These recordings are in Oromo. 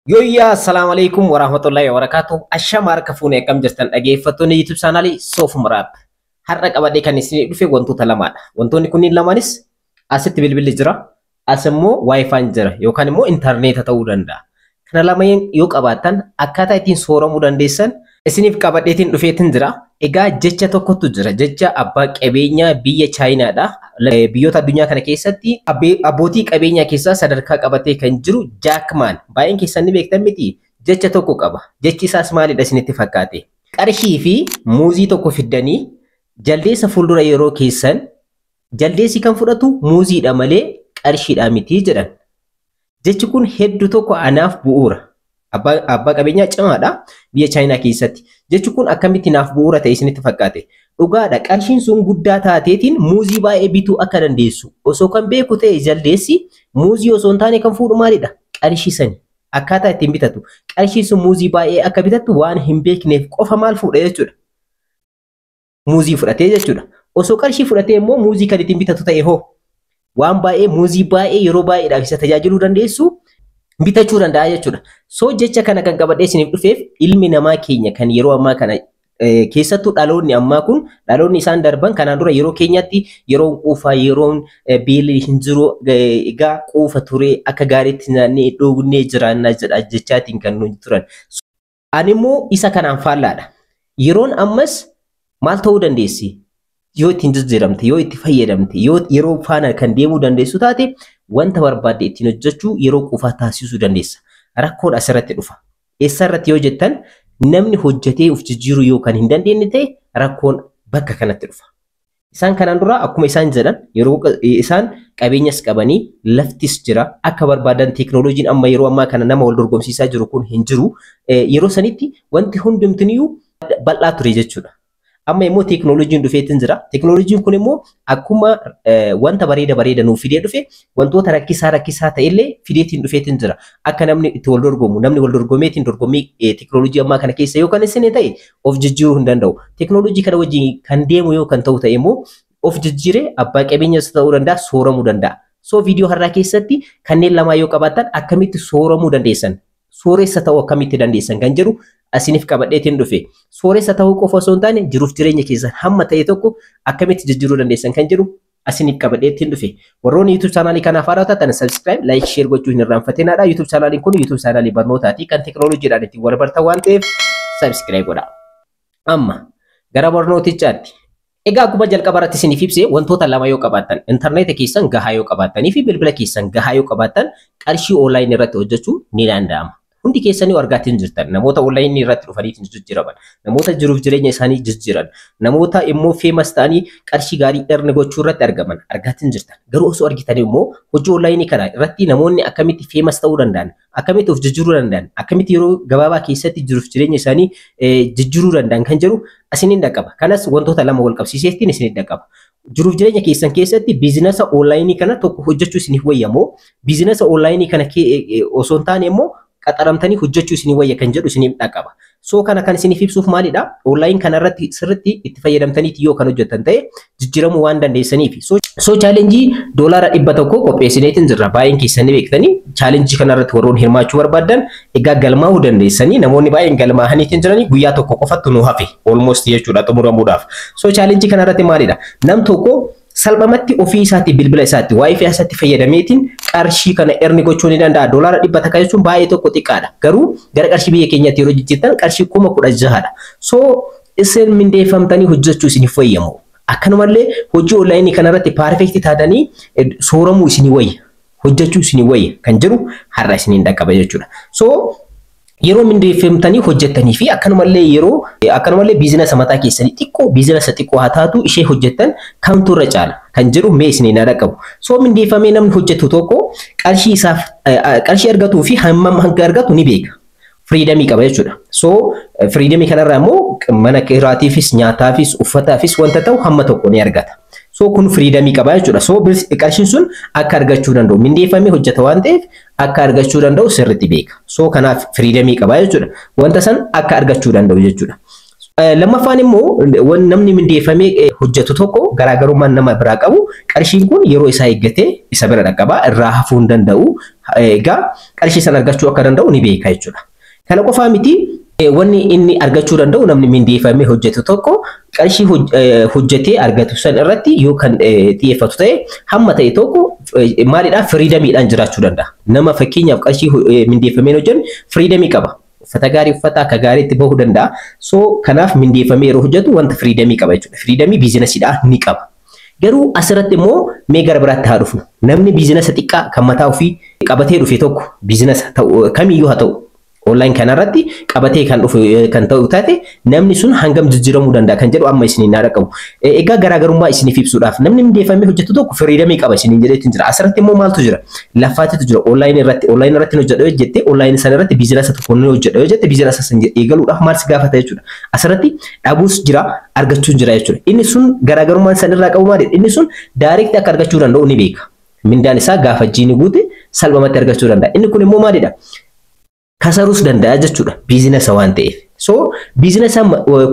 Yooyyaa, assalaamu alaikum warahmatullahi wabarakatuh. Ashama harka fuunee, akkam jirtan dhaggeeffattoonni YouTube chaanaalii Soofuma Raab? Har'a qabadhee kan isinii dhufe wantoota lamaadha. Wantoonni kunniin lamaanis asitti bilbilli jira. As immoo WiFi'n jira yookaan immoo intarneeta ta'uu danda'a. Kana lameen yoo qabaattan akkaataa ittiin sooramuu dandeessan isiniif qabadheetiin dhufeetiin jira. Egaa jecha tokkotu jira. Jecha abbaa qabeenyaa biyya Chaayinaadha. Biyyoota addunyaa kana keessatti abbootii qabeenyaa keessaa sadarkaa qabatee kan jiru Jack Maan. Baay'een keessan ni beektan miti. Jecha tokko qaba. Jechi isaas maalidha isinitti fakkaate? Qarshii fi muuzii tokko fiddanii jaldeessa fuuldura yeroo keessan, jaldeessi kan fudhatu muuziidha malee qarshiidha miti jedhan. Jechi kun hedduu tokko anaaf bu'uura. Abbaa qabeenyaa cimaadha biyya Chaayinaa keessatti. Jechi kun akkamitti naaf bu'uura ta'e isinitti fakkaate? Dhugaadha, qarshiin sun guddaa taateetiin muuzii baay'ee bituu akka dandeessu osoo kan beeku ta'e, jaldeessi muuzii osoo hin taane kan fuudhu maalidha? Qarshii sani. Akkaataa ittiin bitatu. Qarshii sun muuzii baay'ee akka bitattu waan hin beekneef qofa maal fuudha jechuudha? Muuzii fudhatee jechuudha. Osoo qarshii fudhatee immoo muuzii kan ittiin bitatu ta'e hoo? Waan baay'ee, muuzii baay'ee yeroo baay'eedhaaf isa tajaajiluu dandeessu bitachuu danda'a jechuudha. So jecha kana kan qabadhee isiniif dhufeef, ilmi namaa keenya kan yeroo ammaa kana, keessattuu dhaloonni ammaa kun, dhaloonni isaan darban kanaan dura yeroo keenyatti yeroon quufaa, yeroon beelli hin jiru, egaa quufa ture, akka gaariitti nyaannee dhugnee jiraannaa jedha jechaatiin kan nuyi turan. Ani immoo isa kanaan faallaadha. Yeroon ammas maal ta'uu dandeessi? Yoo ittiin jijjiiramte, yoo itti fayyadamte, yoo yeroo faana kan deemuu dandeessu taate, wanta barbaadde ittiin hojjechuu, yeroo quufaa taasisuu dandeessa. Rakkoon asirratti dhufa. Eessarratti yoo jettan, namni hojjetee of jijjiiruu yoo kan hin dandeenye ta'e, rakkoon bakka kanatti dhufa. Isaan kanaan dura akkuma isaan jedhan, yeroo isaan qabeenyas qabanii, laftis jira, akka barbaadan, teeknooloojiin amma yeroo ammaa kana nama wal dorgomsiisaa jiru kun hin jiru. Yeroo sanitti wanti hundumtiniyyuu bal'aa ture jechuudha. Amma immoo teeknooloojiin dhufeetiin jira. Teeknooloojiin kun immoo akkuma wanta bareeda bareeda nuuf fidee dhufe, wantoota rakkisaa rakkisaa ta'ellee fideetiin dhufeetiin jira. Akka namni itti wal dorgomu, namni wal dorgomeetiin dorgommii teeknooloojii ammaa kana keessa yoo kan isin ta'e of jijjiiruu hin danda'u. Teeknooloojii kana wajjin kan deemu yoo kan ta'u ta'e immoo of jijjiiree abbaa qabeenyas ta'uu danda'a, sooramuu danda'a. So viidiyoo har'aa keessatti kanneen lamaa yoo qabaattan akkamitti sooramuu dandeessan, sooressa ta'uu akkamitti dandeessan kan jedhu asiniif qabadheetiin dhufe. Sooressa ta'uu qofa osoo hin taane, jiruuf jireenya keessan hamma ta'e tokko akkamitti jijjiiruu dandeessan kan jedhu asiniif qabadheetiin dhufe. Warroonni YouTube chaanaalii kanaaf haaraa taatan subscribe, like, share gochuu hin irraanfatinaadha. YouTube chaanaaliin kun YouTube chaanaalii barnootaati, kan teeknooloojiidhaan ittiin wal bartan waan ta'eef subscribe godhaa. Amma gara barnootichaatti. Egaa akkuma jalqaba irratti isiniif ibse, wantoota lama yoo qabaattan, intarneeta keessan gahaa yoo qabaattanii fi bilbila keessan gahaa yoo qabaattan, qarshii onlaayinii irratti hojjechuu ni danda'ama. Hundi keessanii argaatiin jirtan namoota onlaayinii irratti dhufaniitiin jijjiiraman, namoota jiruuf jireenya isaanii jijjiiran, namoota immoo famous ta'anii qarshii gaarii earn gochuu irratti argaman argaatiin jirtan. Garuu osoo argitanii immoo hojii onlaayinii kana irratti namoonni akkamitti famous ta'uu danda'an, akkamitti of jijjiiruu danda'an, akkamitti yeroo gabaabaa keessatti jiruuf jireenya isaanii jijjiiruu danda'an kan jedhu isiniin dhaqqaba. Kanas wantoota lama wal qabsiiseetiin isiniin dhaqqaba. Jiruuf jireenya keessan keessatti biizinasa onlaayinii kana tokko hojjechuu isiniif wayyamoo, biizinasa onlaayinii kana osoo hin taane immoo qaxaramtanii hojjechuu isinii wayya kan jedhu isiniif dhaqqaba. So kana kan isiniif ibsuuf maalidha? Online kana irratti sirriitti itti fayyadamtaniiti yoo kan hojjettan ta'e jijjiiramuu waan dandeessaniif. So challenge $100 qopheessineetiin jirra. Baay'een keessan ni beektanii, challenge kana irratti warroon hirmaachuu barbaadan egaa galmaa'uu dandeessanii. Namoonni baay'een galmaa'aniitiin jiranii, guyyaa tokko qofattu nu hafe almost jechuudha xumuramuudhaaf. So challenge kana irratti maalidha? Nam tokko salphumatti ofii isaatti, bilbila isaatti, WiFi isaatti fayyadameetiin qarshii kana earn gochuu ni danda'a. $100 jechuun baay'ee tokko xiqqaadha. Garuu gara qarshii biyya keenyaatti yeroo jijjiirtan qarshii 16,000dha. So isin mindeeffamtanii hojjechuu isiniif wayyamu? Akkanumallee hojii onlaayinii kanarratti perfect taatanii sooramuu isinii wayya, hojjechuu isinii wayya kan jedhu har'a isiniin dhaqqaba jechuudha. So yeroo mindeeffamtanii hojjettanii fi akkanumallee yeroo akkanumallee biizinasa mataa keessanii xiqqoo, biizinasa xiqqoo haa taatu, ishee hojjettan kamtu irra caala kan jedhu mee isiniin haa dhaqqabu. So mindeeffamee namni hojjetu tokko qarshii isaaf qarshii argatuu fi hammam hanga argatu ni beeka. Freedom qaba jechuudha. So freedom kanarraa immoo mana kiraatiifis, nyaataafis, uffataafis wanta ta'u hamma tokko ni argata. So kun freedom qaba jechuudha. So qarshiin sun akka argachuu danda'u, mindeeffamee hojjeta waan ta'eef akka argachuu danda'u sirriitti beeka. So kanaaf freedom qaba jechuudha. Wanta san akka argachuu danda'u jechuudha. Lammaffaan immoo namni mindeeffamee hojjetu tokko garaagarummaan nama biraa qabu, qarshiin kun yeroo isaa eeggatee isa bira dhaqqaba, irraa hafuu hin danda'u. Egaa qarshii sana argachuu akka danda'u ni beeka jechuudha. Kana qofaa miti, wanni inni argachuu danda'u, namni mindeeffamee hojjetu tokko qarshii hojjetee argatu san irratti yoo kan xiyyeeffatu ta'e, hamma ta'e tokko maalidhaa, freedomiidhaan jiraachuu danda'a. Nama fakkeenyaaf qarshii mindeeffamee hojjetu freedomii qaba. Uffata gaarii uffata akka gaariitti bahuu danda'a. So kanaaf mindeeffamee yeroo hojjetu wanta freedomii qaba jechuudha. Freedomii businessiidhaa ni qaba. Garuu asirratti immoo mee gara biraatti haa dhufnu. Namni businessa xiqqaa kan mataa ofii qabatee dhufe tokko, businessa ta'u kamiyyuu haa ta'u, online kanarratti qabatee kan dhufu kan ta'u taate, namni sun hangam jijjiiramuu danda'a kan jedhu amma isiniin naa qabu. Egaa garaagarummaa isiniif ibsuudhaaf, namni mindeeffamee hojjetu tokko freedomii qaba isiniin jedheetu jira. Asirratti immoo maaltu jira? Laffaatitu jira. Online irratti hojjedha yoo jette, online sana irratti businessa tokko ni hojjedha yoo jette, businessa sana eegaluudhaaf maal si gaafata jechuudha. Asirratti dhabuus jira, argachuus jira jechuudha. Inni sun garaagarummaan sanirraa qabu maali? Inni sun direct akka argachuu danda'u ni beeka. Mindaan isaa gaafa jiini guute salphumatti argachuu danda'a. Inni kun immoo maalidha? Kasaruus danda'a jechuudha businessa waan ta'eef. So businessa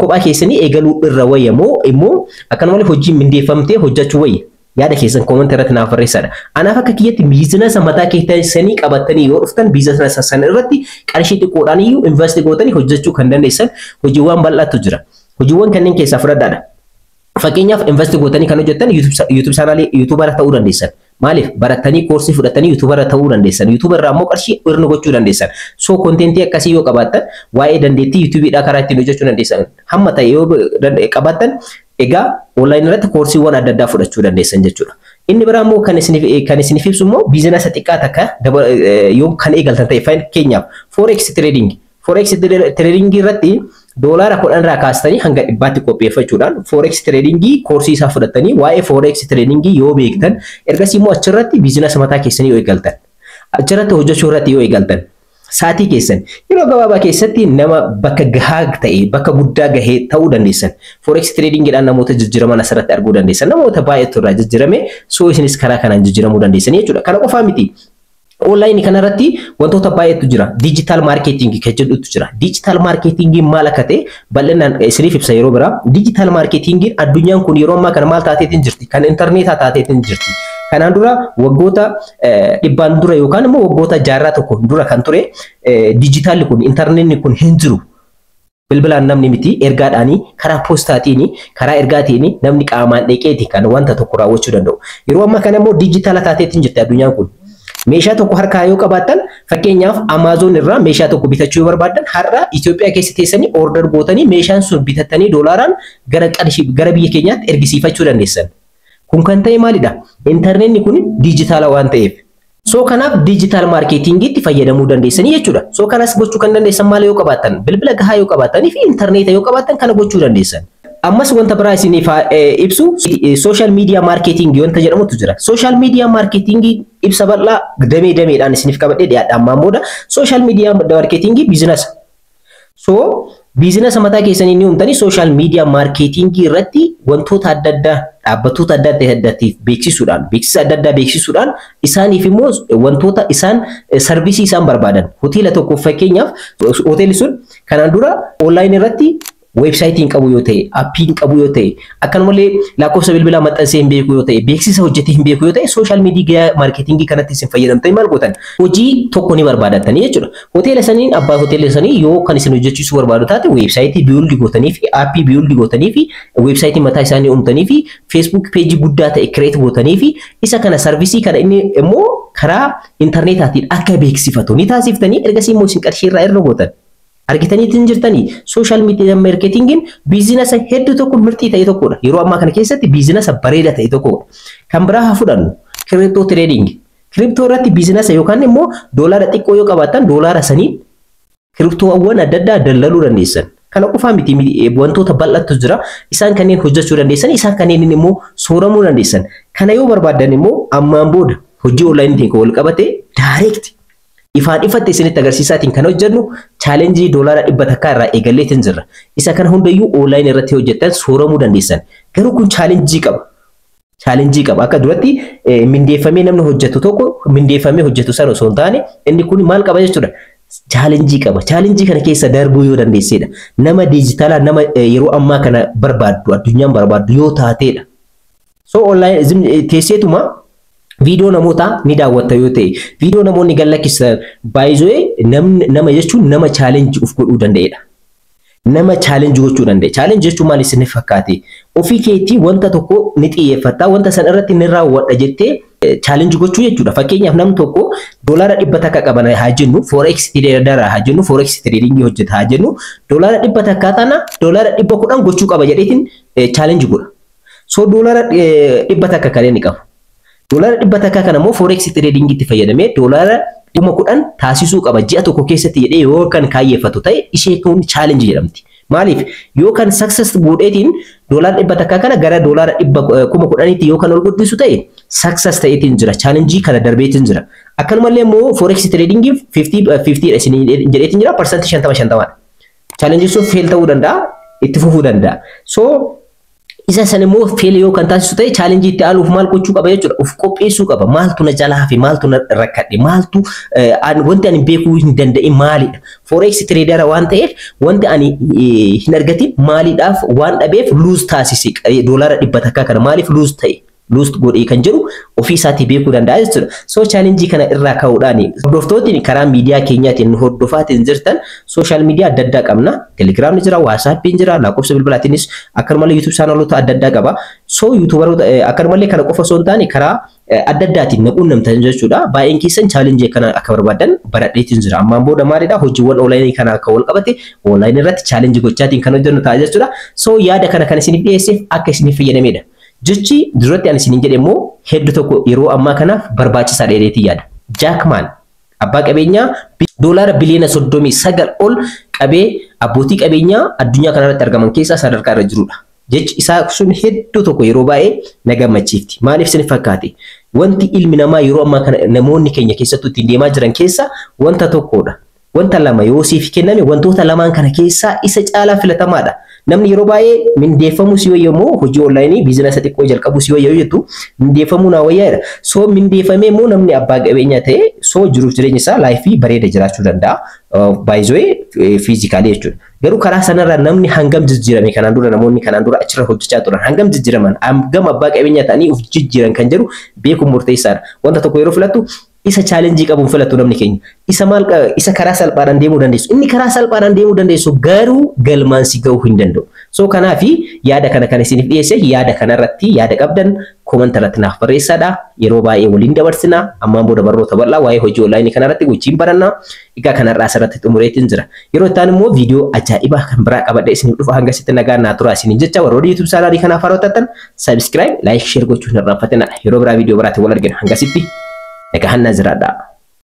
kophaa keessanii eegaluu irra wayya moo immoo akkanumallee hojii mindeeffamtee hojjechuu wayya? Yaada keessan commentii irratti naaf barreessadha. Anaaf akka kiyyatti businessa mataa keessanii qabattanii yoo dhuftan, businessa sana irratti qarshii xiqqoodhaan iyyuu invest gootanii hojjechuu kan dandeessan hojiiwwan bal'aatu jira. Hojiiwwan kanneen keessaa fudhadhaadha. Fakkeenyaaf, invest gootanii kan hojjettan YouTube channelii YouTubera ta'uu dandeessan. Maaliif, barattanii koorsii fudhatanii YouTubera ta'uu dandeessan. YouTuber irraa immoo qarshii earn gochuu dandeessan. So contentii akkasii yoo qabaattan, waa'ee dandeettii YouTubeiidhaa karaa ittiin hojjechuu dandeessan hamma ta'e yoo qabaattan, egaa online irratti koorsiiwwan adda addaa fudhachuu dandeessan jechuudha. Inni biraa immoo kan isiniif ibsu immoo businessa xiqqaa takka yoo kan eegaltan ta'e, fakkeenyaaf forex trading. Forex trading irratti $10 irraa kaastanii hanga 100tti qopheeffachuudhaan forex trading koorsii isaa fudhatanii, waa'ee forex trading yoo beektan, ergasii immoo achirratti businessa mataa keessanii yoo eegaltan, achirratti hojjechuu irratti yoo eegaltan, sa'aatii keessan yeroo gabaabaa keessatti nama bakka gahaa ta'e, bakka guddaa gahee ta'uu dandeessan. Forex tradingidhaan namoota jijjiiraman asirratti arguu dandeessan. Namoota baay'eetu irraa jijjiirame, so isinis karaa kanaan jijjiiramuu dandeessan jechuudha. Kana qofaa miti. Online kanarratti wantoota baay'eetu jira. Digital marketing kan jedhutu jira. Digital marketingiin maal akka ta'e bal'inaan isiniif ibsa yeroo biraa. Digital marketingiin, addunyaan kun yeroo ammaa kana maal taateetiin jirti? Kan intarneetaa taateetiin jirti. Kanaan dura waggoota dhibbaan dura yookaan immoo waggoota jaarraa tokko dura kan ture digitalli kun, intarneetni kun hin jiru. Bilbilaan namni miti, ergaadhaanii, karaa poostaatiin, karaa ergaatiin, namni qaamaan dhaqeeti kan wanta tokko raawwachuu danda'u. Yeroo ammaa kana immoo dijitaala taateetiin jirti addunyaan kun. Meeshaa tokko harkaa yoo qabaattan, fakkeenyaaf Amazon irraa meeshaa tokko bitachuu yoo barbaaddan, har'a Itoophiyaa keessa teessanii order gootanii meeshaan sun bitattanii doolaaraan gara qarshii gara biyya keenyaatti ergisiifachuu dandeessan. Kun kan ta'e maalidha? Intarneetni kun dijitaala waan ta'eef. So kanaaf digital marketingiitti fayyadamuu dandeessanii jechuudha. So kanas gochuu kan dandeessan maal yoo qabaattan? Bilbila gahaa yoo qabaattanii fi intarneeta yoo qabaattan kana gochuu dandeessan. Ammas wanta biraa isiniif ibsu, social media marketingii wanta jedhamutu jira. Social media marketingii ibsa bal'aa damee dameedhaan isiniif qabadhee dhiyaadha ammaan booda. Social media marketingii businessa. So businessa mataa keessanii ni uumtanii, social media marketingii irratti wantoota adda addaa dhaabbattoota adda addaatiif beeksisuudhaan, beeksisa adda addaa beeksisuudhaan, isaaniif immoo wantoota isaan serviceii isaan barbaadan, hoteela tokkoof fakkeenyaaf, hoteelli sun kanaan dura online irratti websiteii hin qabu yoo ta'e, appii hin qabu yoo ta'e, akkanumallee lakkoofsa bilbilaa maxxansee hin beeku yoo ta'e, beeksisa hojjetee hin beeku yoo ta'e, social media marketingii kanatti isin fayyadamtanii maal gootan? Hojii tokko ni barbaadattanii jechuudha. Hoteela saniin, abbaa hoteela sanii yoo kan isin hojjechiisuu barbaadu taate, websiteii build gootanii fi appii build gootanii fi websiteii mataa isaanii uumtanii fi Facebook pageii guddaa ta'e create gootanii fi isa kana, serviceii kana inni immoo karaa intarneetaatiin akka beeksifatu ni taasiftanii, ergasii immoo isin qarshii irraa irra gootan. Argitaniitiin jirtanii, social media marketingiin businessa hedduu tokko mirxii ta'e tokkodha. Yeroo ammaa kana keessatti businessa bareeda ta'e tokkodha. Kan biraa haa fudhannu, crypto trading. Crypto irratti businessa yookaan immoo doolaara xiqqoo yoo qabaattan, doolaara saniin cryptowwan adda addaa daldaluu dandeessan. Kana qofaa miti, wantoota bal'attu jira. Isaan kanneen hojjechuu dandeessan, isaan kanneen immoo sooramuu dandeessan. Kana yoo barbaaddan immoo ammaan booda hojii onlineiitiin kan wal qabate direct ifaan ifatti isinitti agarsiisaatiin kan hojjennu challengeii $100 irraa eegalleetiin jirra. Isa kana hundayyuu online irratti hojjettan sooramuu dandeessan. Garuu kun challengeii qaba. Challengeii qaba. Akka duratti mindeeffamee namni hojjetu tokko mindeeffamee hojjetu sana osoo hin taane, inni kun maal qaba jechuudha? Challengeii qaba. Challengeii kana keessa darbuu yoo dandeessedha. Nama digitalaa, nama yeroo ammaa kana barbaaddu, addunyaan barbaaddu yoo taateedha. So online teesseetuma Viidiyoo namootaa ni daawwatta yoo ta'e, viidiyoo namoonni gad lakkisan baay'isee nama jechuun nama challenge uf godhuu danda'edha. Nama challenge gochuu danda'e. Challenge jechuun maal isiniif fakkaate? Ofii keetii wanta tokko ni xiyyeeffatta, wanta san irratti ni raawwadha jettee challenge gochuu jechuudha. Fakkeenyaaf, namni tokko $100 qaban haa jennu, forex trader haa jennu, forex trading hojjeta haa jennu, $100 tana $110 gochuu qaba jedheetiin challenge godha. So $100 kan inni qabu. $100 kana immoo forex trading itti fayyadamee $10,000 taasisuu qaba ji'a tokko keessatti jedhee yoo kan kaayyeeffatu ta'e, ishee kun challenge jedhamti. Maaliif? Yoo kan success godheetiin $100 kana gara 10,000tti yoo kan ol guddisu ta'e, success ta'eetiin jira. Challenge kana darbeetiin jira. Akkanumallee immoo forex trading 50 50 isin jedheetiin jira, 50% 50dha. Challenge sun fail ta'uu danda'a, itti fufuu danda'a. So isa san immoo fail yoo kan taasisu ta'e, challenge itti aanuuf maal gochuu qaba jechuudha? Of qopheessuu qaba. Maaltu na jalaa hafe? Maaltu na rakkadhe? Maaltu wanti ani beekuu hin danda'in maalidha? Forex trader waan ta'eef, wanti ani hin argatin maaliidhaaf, waan dhabeef lose taasise, $100 kana maaliif lose ta'e, lose godhee kan jedhu ofii isaatii beekuu danda'a jechuudha. So challenge kana irraa ka'uudhaan, hordoftootni karaa miidiyaa keenyaatiin nu hordofaatiin jirtan, social media adda addaa qabna. Telegiraamni jira, WhatsAppiin jira, lakkoofsa bilbilaatiinis, akkanumallee YouTube channelota adda addaa qaba. So YouTuberoota akkanumallee kana qofa osoo hin taane karaa adda addaatiin na quunnamtan jechuudha. Baay'een keessan challenge kana akka barbaadan baradheetiin jira. Ammaan booda maalidha? Hojiiwwan online kana akka wal qabate online irratti challenge gochaatiin kan hojjennu ta'a jechuudha. So yaada kana kan isiniif dhiyeesseef akka isiniif fayyadamedha. Jechi duratti ani isiniin jedhe immoo hedduu tokko yeroo ammaa kanaaf barbaachisaa dheereetii yaada. Jack Maan abbaa qabeenyaa $39 biliyoona ol qabee abbootii qabeenyaa addunyaa kanarratti argaman keessaa sadarkaa irra jirudha. Jechi isaa sun hedduu tokko yeroo baay'ee na gammachiifti. Maaliif isin fakkaate? Wanti ilmi namaa yeroo ammaa kana namoonni keenya keessattuu ittiin deemaa jiran keessa wanta tokkodha. Wanta lama yoo siif kenname, wantoota lamaan kana keessaa isa caalaa filatamaadha. Namni yeroo baay'ee mindeeffamuu si wayya immoo hojii online business xiqqoo jalqabuu si wayya yoo jettu, mindeeffamuu naa wayyaadha. So mindeeffamee immoo namni abbaa qabeenyaa ta'e, so jiruuf jireenya isaa life bareeda jiraachuu danda'a. Baay'ee physical jechuudha. Garuu karaa sanarraa namni hangam jijjiirame? Kanaan dura namoonni kanaan dura achirra hojjechaa turan hangam jijjiiraman, hangam abbaa qabeenyaa ta'anii of jijjiiran kan jedhu beekuun murteessaadha. Wanta tokko yeroo filattu isa challenge qabuun filatu namni keenya. Isa maal, isa karaa salphaadhaan deemuu dandeessu. Inni karaa salphaadhaan deemuu dandeessu garuu galmaan si gahuu hin danda'u. So kanaafi yaada kana kan isiniif dhiyeesse, yaada kanarratti yaada qabdan comment irratti naaf barreessaadha. Yeroo baay'ee waliin dabarsina. Ammaan booda barnoota bal'aa waa'ee hojii online kanarratti wajjin baranna. Egaa kanarraa asirratti xumureetiin jira. Yeroo itti aanu immoo viidiyoo ajaa'ibaa kan biraa qabadhee isiniif dhufa. Hanga sitti nagaan naa turaa isiniin jecha, warroonni YouTube channel kanaaf haaraa subscribe, like, share gochuu hin irraanfatinaa. Yeroo biraa viidiyoo biraatiin wal argina. Hanga sitti nagaan naa jiraadhaa.